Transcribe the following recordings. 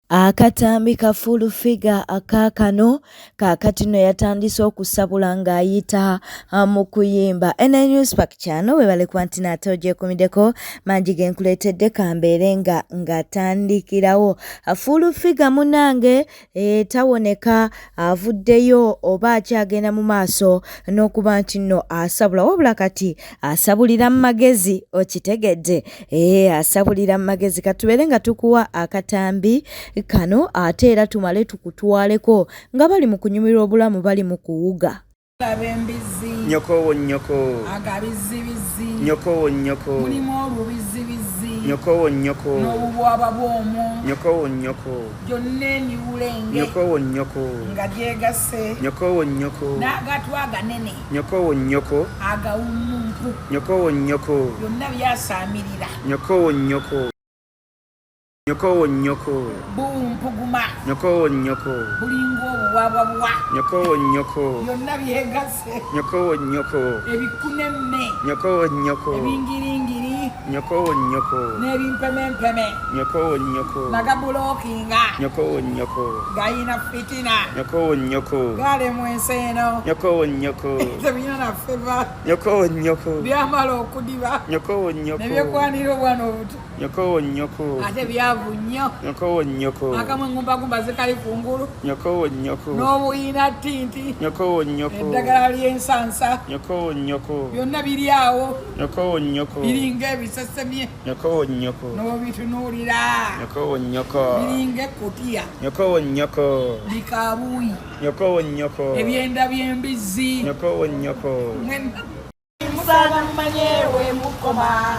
Akatambi ka Full Figure akaakano kaakati nno yatandise okusabula ng'ayita ah, mu kuyimba. NN News Park kyano webale kuba nti naate ogyekumiddeko mangi ge nkuleetedde kambeere nga ngatandikirawo. Ah, Full Figure munnange eh, tawoneka avuddeyo oba akyagenda mu maaso n'okuba nti nno asabula wabula kati asabulira mu magezi okitegedde ee eh, asabulira mu magezi katubeere nga tukuwa akatambi kano ate era tumale tukutwaleko nga bali mu kunyumirwa obulamu bali mu kuwuga. Ab'embizzi. Nnyoko wo nnyoko. Agabizzibizzi. Nnyoko wo nnyoko. Mulimu olubizzibizzi. Nnyoko wo nnyoko. N'obubwabwa bw'omwo. Nnyoko wo nnyoko. Gyonna emiwulenge. Nnyoko wo nnyoko. Nga gyegasse. Nnyoko wo nnyoko. N'agatu aganene. Nnyoko wo nnyoko. Agawummumpu. Nnyoko wo nnyoko. Byonna byasaamirira. Nnyoko wo nnyoko. Nyoko wo nnyoko. Bumpuguma. Nyoko wo nnyoko. Bulinga obuwabwabwa. Nyoko wo nnyoko. Byonna byegase. Nyoko wo nnyoko. Ebikunemme. Nyoko wo nnyoko. Ebingiringiri. Nyoko wo nnyoko. N'ebimpemempeme. Nyoko wo nnyoko. Nagabulookinga. Nyoko wo nnyoko. Gayina fitina. Nyoko wo nnyoko. Galemwa ensi eno. Nyoko wo nnyoko. Tebirina na feva. Nyoko wo nnyoko. Byamala okudiba. Nyoko wo nnyoko. Ne byekwanira obwana obuto. Nyoko wo nnyoko. Ate byavu nnyo. Nyoko wo nnyoko. Akamu engumbagumba zikali kungulu. Nyoko wo nnyoko. N'obuyina ttinti. Nyoko wo nnyoko. Eddagala ly'ensansa. Nyoko wo nnyoko. Byonna biri awo. Nyoko wo nnyoko. Biringa ebisesemye. Nyoko wo nnyoko. N'obitunuulira. Nyoko wo nnyoko. Biringa ekkutiya. Nyoko wo nnyoko. Bikabuuyi. Nyoko wo nnyoko. Ebyenda by'embizzi. Nyoko wo nnyoko. Mwenna. Musana mumanye we mukoma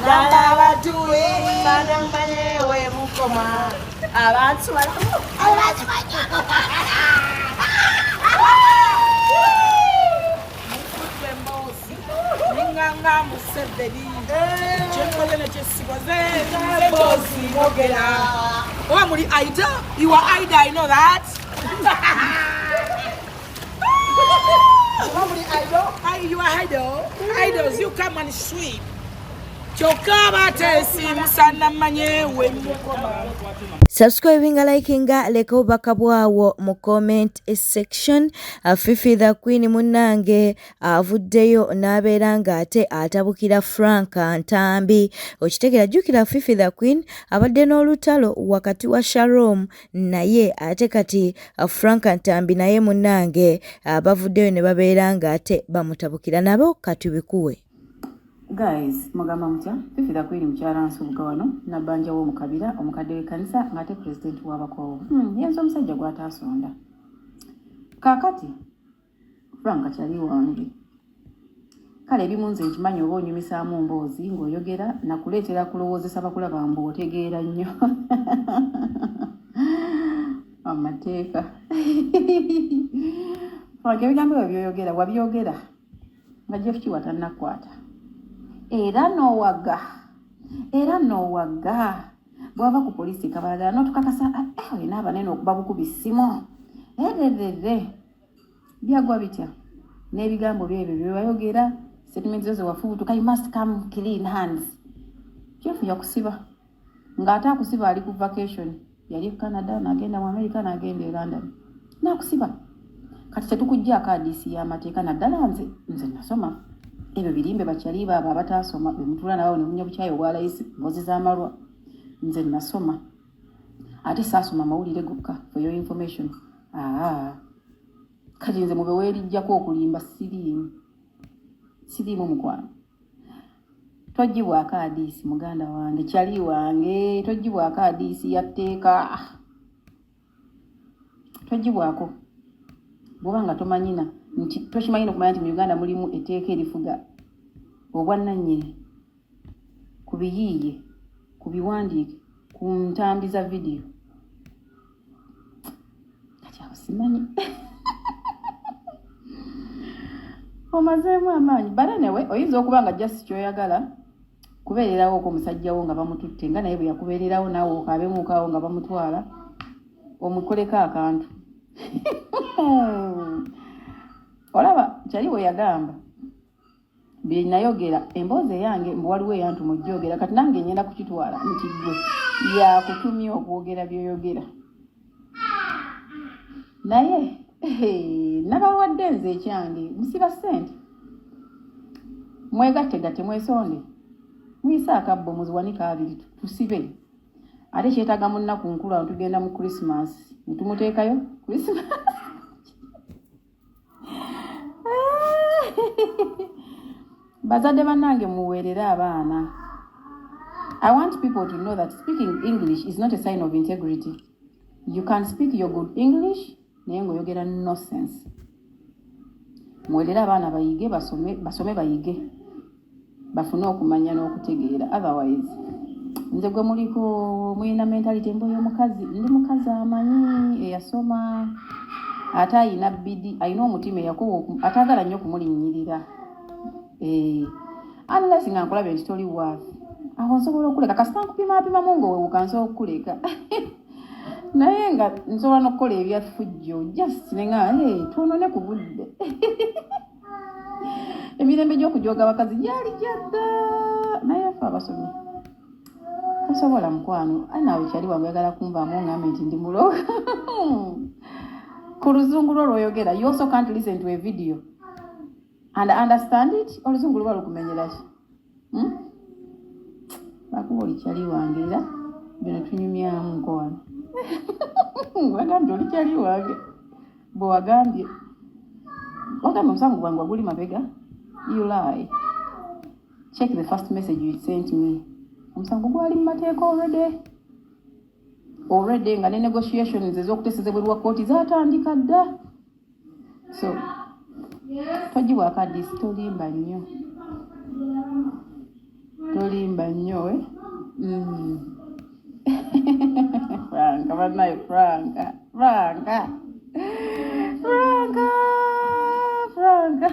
nala abatuwe musana mumanye we mukoma abantu abantu ninganga Museveni kyenkoze nekyesikoze emboozi mwogera oba muli Aida, you are Aida, I know that. You are idol. Idols, you come and sweep. Kyokka abateesi musaana mmanye we mukoma. Subscribinga, likinga, leka obubaka bwawo mu comment section. Fifi the Queen munnange avuddeyo n'abeera ng'ate atabukira Frank Ntambi. Okitegera, jjukira Fifi the Queen abadde n'olutalo wakati wa Shalom naye ate kati Frank Ntambi naye munnange bavuddeyo ne babeera ng'ate bamutabukira nabo katubikuwe. Guys, mugamba mutya? Fifi the Queen mukyala Nsubuga wano nabbanja w'omu Kabira, omukadde w'ekkanisa ng'ate pulezidenti w'abakoowu. Yenze omusajja gw'ataasonda. Kaakati Frank kyali wange. Kale ebimu nze nkimanyi oba onyumisaamu mboozi ng'oyogera nakuleetera kulowoozesa bakulaba mbu otegeera nnyo amateeka. Frank, ebigambo ebyo by'oyogera wabyogera nga Jeff Kiwa tannakwata era n'owaga era n'owaga bw'ava ku poliisi kabalagala n'otukakasa eh, olina abanene okuba bukubi ssimu ererere byagwa bitya n'ebigambo byebyo bye wayogera statement zo zewafubutuka. You must come clean hands. Jeff yakusiba ng'ate akusiba ali ku vacation, yali e Canada n'agenda mu America n'agenda e London n'akusiba. Kati tetukuggyako adiisi y'amateeka, naddala nze nasoma ebyo birimbe bakyali baabo abataasoma bemutuula nabo ne munywa bukyayi obwa layisi, mboozi z'amalwa. Nze nasoma ate saasoma mawulire gokka, for your information. Aa, kati nze mube weerijjako okulimba siriimu siriimu mukwano. Tojjibwako adiisi muganda wange, kyali wange, tojjibwako adiisi ya tteeka, tojjibwako bw'oba nga tomanyina nti tokimanyi nokumanya nti mu Uganda mulimu etteeka erifuga obwannannyini ku biyiiye, ku biwandiike, ku ntambi za vidiyo. Kati awo simanyi omazeemu amaanyi, but anyway oyinza okuba nga just kyoyagala kubeererawo okwo omusajja wo nga bamututte nga naye bwe yakubeererawo naawe okaabemuukaawo nga bamutwala omukoleko akantu. Olaba kyali bwe yagamba bye nayogera emboozi eyange mbu waliwo eyantuma ojjogera. Kati nange ngenda kukitwala nti gwe Yakutumye okwogera by'oyogera. Naye nabawadde nze ekyange musiba ssente mwegattegatte mwesonde muyise akabbo muziwanike abiri tusibe ate kyetaaga mu nnaku nkulu awo tugenda mu Christmas netumuteekayo Christmas. Bazadde bannange muweerere abaana. I want people to know that speaking English is not a sign of integrity. You can speak your good English naye ng'oyogera nonsense. Muweerere abaana bayige basome, basome bayige bafune okumanya n'okutegeera otherwise nze gwe muliko mulina mentality mbu oyo omukazi ndi mukazi amanyi eyasoma ate ayina bidi ayina omutima eyakowa atagala nnyo kumulinnyirira eh, unless nga nkulabye nti toli worth awo nsobola okuleka kasita nkupimapimamu ng'owewuka nsobola okukuleka naye nga nsobola n'okukola ebyaffujjo just nenga hey, twonone ku budde. Emirembe gy'okujooga abakazi gyali gyadda naye ffe abasomi tosobola mukwano anaawe kyali wange oyagala kunvaamu ongambe nti ndi muloga ku luzungu lwo lwoyogera. You also can't listen to a video and understand it. Oluzungu luba lukumenyeraki? Hmm? Bakuba oli kyali wange era bino tunyumyamu nkowana wagambye oli kyali wange bwe wagambye wagambye omusango gwange waguli mabega. You lie. Check the first message you sent me. Omusango gwali mu mateeka already already nga ne negotiations ez'okuteeseza ebweru wa kkooti zaatandika dda. So togibwako adisi tolimba nnyo tolimba nnyo eh? Franka banaye Franka Franka Franka Franka.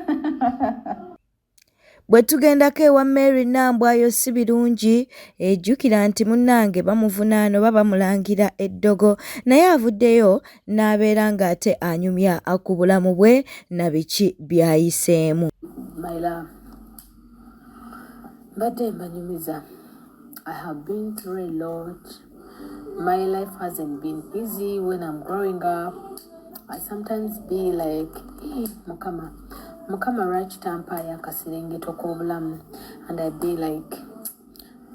Bwe tugendako ewa Mary Nambwayo si birungi, ejjukira nti munnange bamuvunaana oba bamulangira eddogo naye avuddeyo n'abeera ng'ate anyumya ku bulamu bwe na biki by'ayiseemu. My love, mbadde mbanyumiza. I have been through a lot. My life hasn't been easy when I'm growing up. I sometimes be like, hey, Mukama, Mukama lwaki tampaayo akaserengeto k'obulamu? And I be like,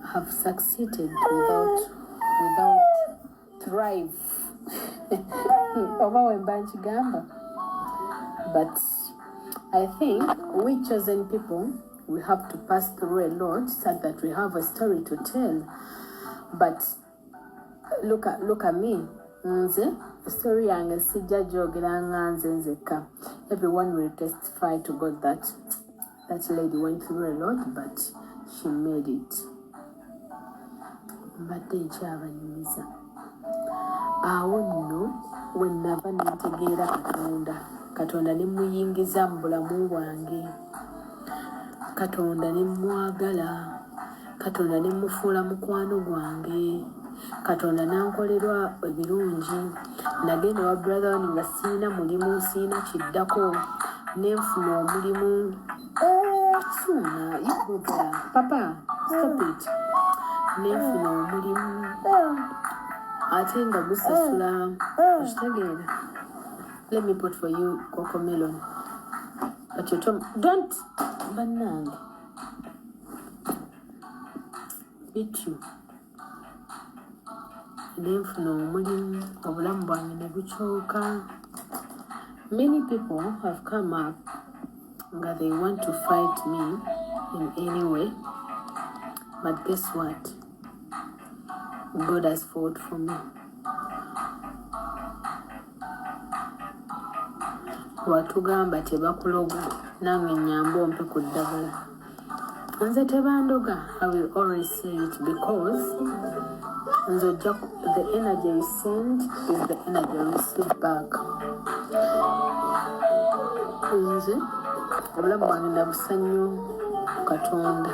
I have succeeded without thrive. Oba wemba nkigamba. But I think we chosen people, we have to pass through a lot so that we have a story to tell. But look at me. Nze story yange sijja gyogera nga nze nzekka. Everyone will testify to God that that lady went through a lot, but she made it. Mbadde nkyabanyumiza. Awo nno we nava ne ntegeera Katonda. Katonda ne muyingiza mu bulamu bwange. Katonda ne mwagala. Katonda ne mufuula mukwano gwange. Katonda n'ankolerwa ebirungi. Nagenda wa brother wange nga sirina mulimu, sirina kiddako. Ne nfuna omulimu. Suuna, you go there. Papa, stop it. Ne nfuna omulimu. Ate nga gusasula. Okitegeera? Let me put for you cocomelon. But you told don't bannange. Beat you. Ne nfuna omulimu, obulamu bwange ne bukyuka. Many people have come up nga they want to fight me in any way. But guess what? God has fought for me. Watugamba tebakuloga, nange nnyamba ompe ku ddagala. Nze tebandoga, I will always say it because nze ojja the energy you send is the energy you receive back. Nze obulamu bwange nabusa nnyo Katonda.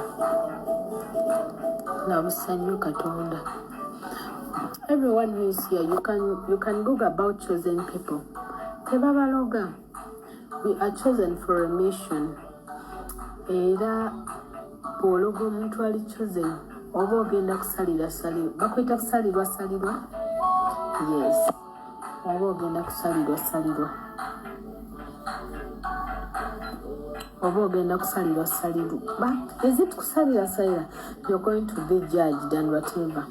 Nabusa nnyo Katonda. Everyone who is here, you can Google about chosen people. Tebabaloga. We are chosen for a mission. Era bw'ologa omuntu ali chosen, Oba ogenda kusalira salirwa, bakuyita kusalirwa salirwa, yes, oba ogenda kusalirwa salirwa, oba ogenda kusalirwa salirwa. Is it kusalira salira? You're going to be judged and whatever.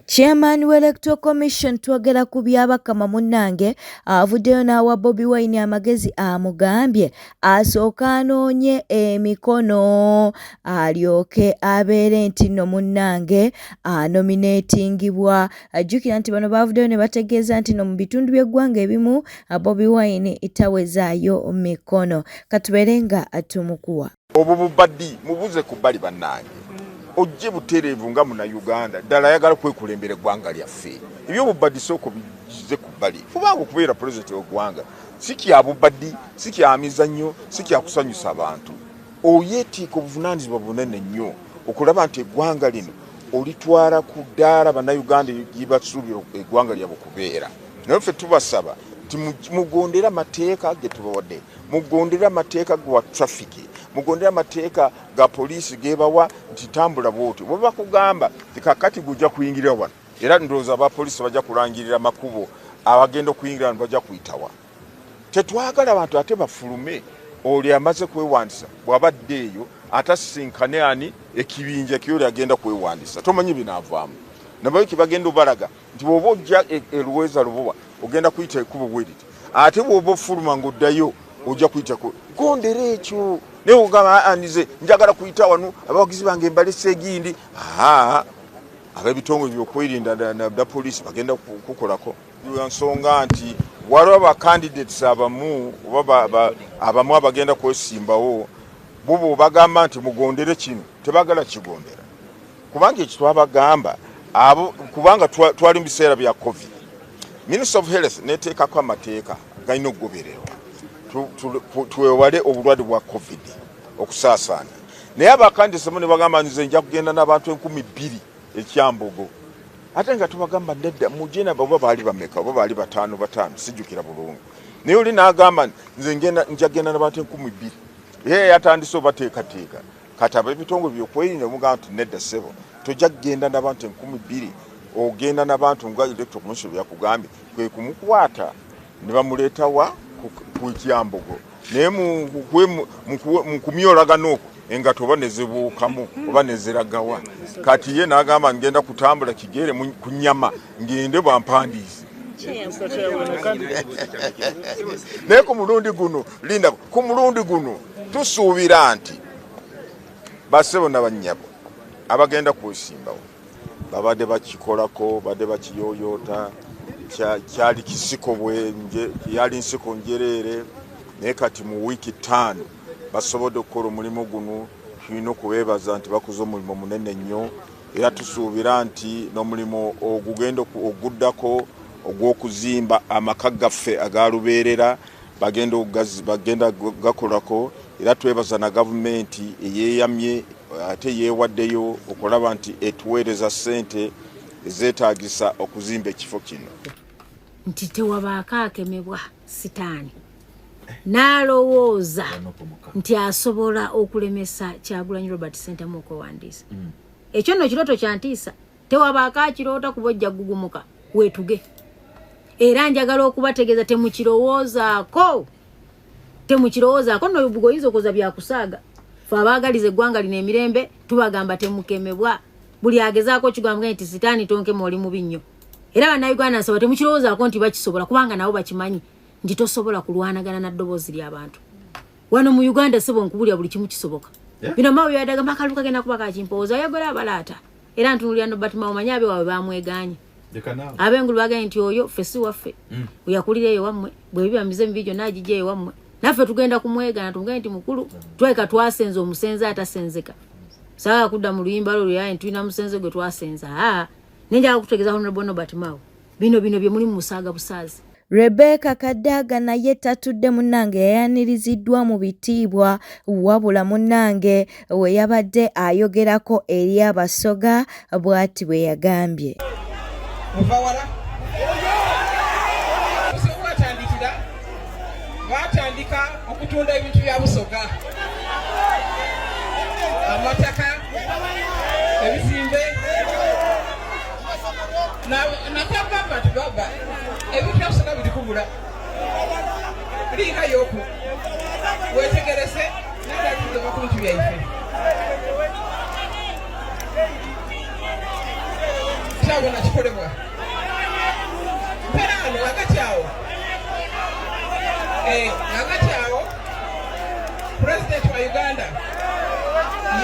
Chairman w'Electoral Commission twogera ku Byabakama munnange avuddeyo n'awa Bobi Wine amagezi amugambye asooke anoonye emikono alyoke abeere nti nno munnange anominatingibwa. Jjukira nti bano baavuddeyo ne bategeeza nti no mu bitundu by'eggwanga ebimu Bobi Wine tawezaayo mikono. Katubeere nga tumukuwa. Obwo bubadi mubuze ku bbali bannange, ojje butereevu nga Munnayuganda ddala ayagala kwekulembera eggwanga lyaffe. Ebyobubadi sooka obize ku bbali, kubanga okubeera pulezidenti w'eggwanga si kya bubadi, si kya mizannyo, si kya kusanyusa abantu. Oyeetiika obuvunaanyizibwa bunene nnyo okulaba nti eggwanga lino olitwala ku ddaala Bannayuganda lye basuubira eggwanga lyabwe okubeera. Naye ffe tubasaba nti mugondere amateeka ge tubawadde, mugondere amateeka gwa traffic, mugondere amateeka ga poliisi gebawa nti tambula bwoti. Bwe bakugamba nti kakati gujja kuyingirira wano, era ndowooza aba poliisi bajja kulangirira makubo abagenda okuyingira wano bajja kuyitawa. Tetwagala bantu ate bafulume oli amaze kwewandisa bw'abadde eyo ate asisinkane ani ekibinja kyoli agenda kwewandisa, tomanyi binaavaamu. Nabayo kye bagenda obalaga nti bw'oba ojja eluweeza Lubowa ogenda kuyita ekkubo bweriti, ate bw'oba ofuluma ng'oddayo ojja kuyita ku gondera ekyo. Naye ogamba aa nze njagala kuyita wano, abawagizi bange mbalese egindi. Aa ab'ebitongole byokwerinda na poliisi bagenda kukolako nsonga nti waliwo ba candidates abamu oba abamu abagenda kwesimbawo, bo bagamba nti mugondere kino, tebagala kigondera kubanga ekyo twabagamba abo, kubanga twali mu biseera bya COVID, Minister of Health neteekako amateeka galina okugobererwa twewale obulwadde bwa COVID okusaasaana. Naye aba candidates ne bagamba nze nja kugenda n'abantu 2000 ekyambogo, ate nga tubagamba nedda, mujje nabo. Oba baali bameka, oba baali bataano bataano, sijjukira bulungi. Naye oli n'agamba nze nja kugenda n'abantu 2000, ye yatandise obateekateeka. Kati ab'ebitongole byokwerinda mugamba nti nedda ssebo, tojja kugenda n'abantu 2000, ogenda n'abantu nga Electoral Commission byakugambye. Kwe kumukwata ne bamuleeta wa ku Kyambogo. Naye mu kumyolagana okwo engato oba nezibuukamu oba neziragawa. Kati ye n'agamba ngenda kutambula kigere ku nyama ngende bampandiise. Naye ku mulundi guno, linda, ku mulundi guno tusuubira nti basebo nabannyabo abagenda kwesimbawo babadde bakikolako, badde bakiyoyoota, kyali kisiko bwenje, yali nsiko njereere. Naye kati mu wiiki 5 basobodde okukola omulimu guno. Tulina okubeebaza nti bakoze omulimu munene nnyo, era tusuubira nti n'omulimu ogugenda oguddako ogw'okuzimba amaka gaffe aga lubeerera bagenda gakolako. Era twebaza na gavumenti eyeeyamye ate yeewaddeyo okulaba nti etuweereza ssente ezeetaagisa okuzimba ekifo kino. Nti tewabaako akemebwa sitaani n'alowooza nti asobola okulemesa Kyagulanyi Robert Sentamu okwewandiisa. Ekyo nno kirooto kyantiisa, tewabaako akiroota, kuba ojja gugumuka weetuge. Era njagala okubategeeza, temukirowoozaako, temukirowoozaako nno. Bugo oyinza okukoza byakusaaga. Fe abaagaliza eggwanga lino emirembe tubagamba temukemebwa. Buli agezaako kigamba nti sitaani tonkema, oli mubi nnyo. Era Bannayuganda nsaba temukirowoozaako nti bakisobola, kubanga nabo bakimanyi nti tosobola kulwanagana na ddoboozi ly'abantu wano mu Uganda. Sebo, nkubulya, buli kimu kisoboka. Bino Mao byadagamba akalu kagenda kuba kakimpowooza ayagala abalaata. Era ntunulira Nobert Mao, manyi abe waabwe bamweganye, ab'engulu bagambye nti oyo ffe si waffe, weyakulira eyo wammwe, bwe biba mize mibi gyonna agijja eyo wammwe, naffe tugenda kumwegana tumugende nti mukulu tweka twasenza omusenze atasenzeka. Saagala kudda mu luyimba lwo lweyaye tulina musenze gwe twasenza. Aa, nenjagala kutegeeza Honorable Nobert Mao, bino bino bye muli mu musaaga busaazi. Rebecca Kadaga naye tatudde munnange, yayaniriziddwa mu bitiibwa. Wabula munnange we yabadde ayogerako eri Abasoga, bw'ati bwe yagambye. Muva wala, batandikira batandika okutunda ebintu bya Busoga, amataka. Ebizimbe nakagamba nti baba ebintu byakusoma biri kubula lingayoku wetegereze nadatugema ku bintu byaife kyabona kikolebwa mperaano hagati awo eh, hagati awo pulezidenti wa uganda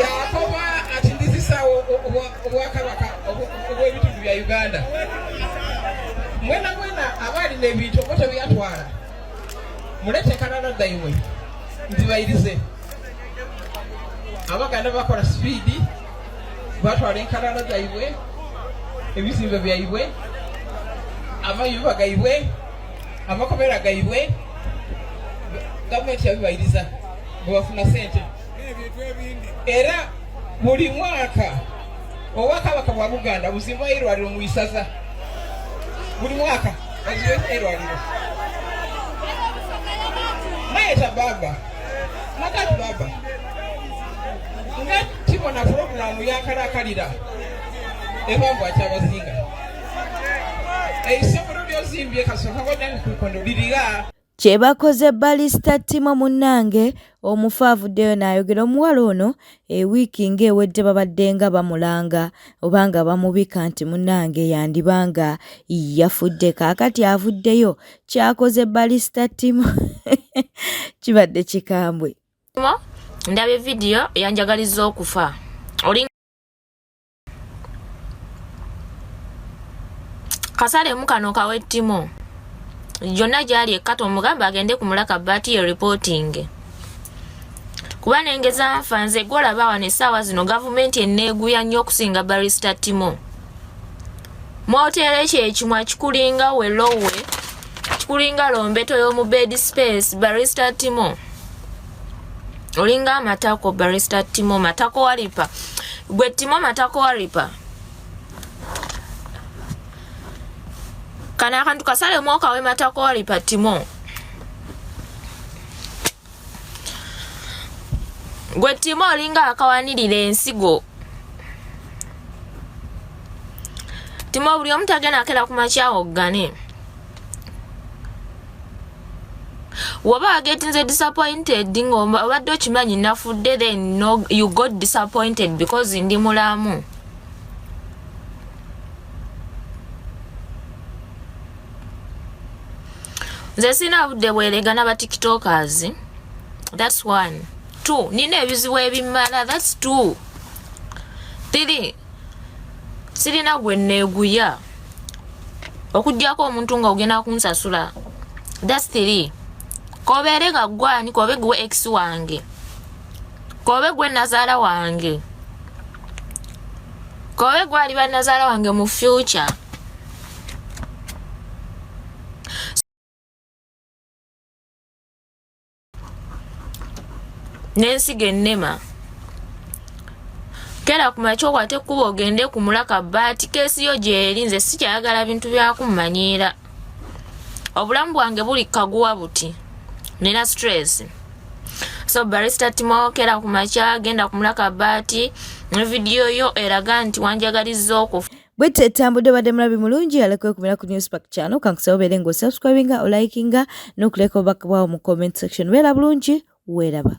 yakoba ati ndizisawo obwakabaka obw'ebitundu bya uganda mwena mwena abaalina ebintu oba tebyatwala mulete enkalala dhaimwe nzibairize abaganda bakola sipiidi batwala enkalala dhaibwe ebizimbe byaibwe amayumba gaibwe amakomera gaibwe gavumenti yabibairiza bwebafuna sente era buli mwaka obwakabaka bwa buganda buzimba erwaliro mu isaza buli mwaka bazimba erwaliro nayeta baba nakati baba nga tibona puroguramu yakalakalira ebambwa kyabazinga eisomero lyozimbye kasooka koddanikukondo lirira Kyebakoze Balisita Timo munnange omufu avuddeyo n'ayogera. Omuwala ono ewiiki eh, ng'ewedde babadde nga bamulanga oba nga bamubika nti munnange yandiba nga yafudde. Kaakati avuddeyo kyakoze Balisita Timo kibadde kikambwe. Ndabye vidiyo yanjagalizza okufa. Kasalemu kano kawettimo gyonna gyali ekkata omugamba agende ku mulaka baati ye reporting kuba nengeza nfa nze gwolaba wano essaawa zino gavumenti eneeguya nnyo okusinga barista timo mwoteera ekyo ekimwa kikulinga welowe kikulinga lombeto y'omu bed space barista timo olinga amatako barista timo matako walipa gwe timo matako walipa kano akantu kasalemu okawe matako walipa timo gwe timo olinga akawanirira ensigo timo buli omu tagenda akera ku makya oggane woba wagetinze disappointed nga obadde okimanyi nafudde then no, you got disappointed because ndi mulamu nze sirina budde bwerega naba tiktokers thats one two nina ebizibu ebimala thats two three sirina gwe neeguya okugyako omuntu nga ogenda kunsasula thats three kobeere nga gwani kobe gwe ex wange kobe gwe nazaala wange kobe gwali banazaala wange mu future n'ensigo ennema kera ku makya okwate ekkubo ogende ku mulaka baati keesi yo gyeri nze sikyayagala bintu byakummanyiira obulamu bwange buli kaguwa buti nina stress so barista timo kera ku makya genda ku mulaka baati ne vidiyo yo eraga nti wanjagalizza okufa Bwetyo etambudde obadde mulabi mulungi aleka okumira ku Newspark channel kankusaba obeere ng'osubscribinga olikinga n'okuleka obubaka bwawo mu comment section beera bulungi weeraba.